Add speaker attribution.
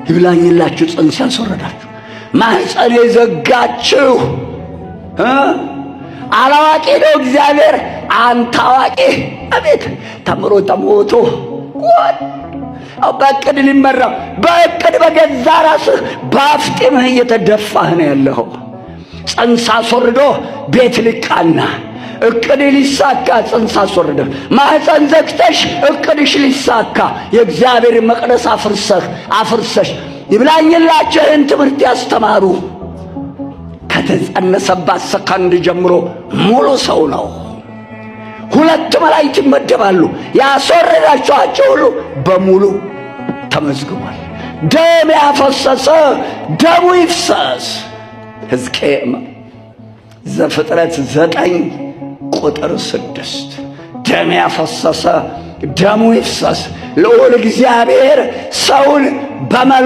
Speaker 1: ይብላኝላችሁ ጽንስ ያስወረዳችሁ፣ ማህፀን የዘጋችሁ፣ አላዋቂ ነው እግዚአብሔር። አንተ አዋቂ፣ አቤት ተምሮ ተሞቶ በእቅድ ሊመራ፣ በእቅድ በገዛ ራስህ በአፍጢምህ እየተደፋህ ነው ያለኸው። ጽንስ አስወርዶ ቤት ሊቃና፣ እቅድ ሊሳካ፣ ጽንስ አስወርደህ ማህፀን ዘግተሽ እቅድሽ ሊሳካ፣ የእግዚአብሔር መቅደስ አፍርሰህ፣ አፍርሰሽ። ይብላኝላቸው ይህን ትምህርት ያስተማሩ። ከተጸነሰባት ሰከንድ ጀምሮ ሙሉ ሰው ነው። ሁለት መላእክት ይመደባሉ። ያስወረዳችኋቸው ሁሉ በሙሉ ተመዝግቧል። ደም ያፈሰሰ ደሙ ይፍሰስ። ሕዝቅኤል፣ ዘፍጥረት 9 ቁጥር 6። ደም ያፈሰሰ ደሙ ይፍሰስ። ልዑል እግዚአብሔር ሰውን በመልኩ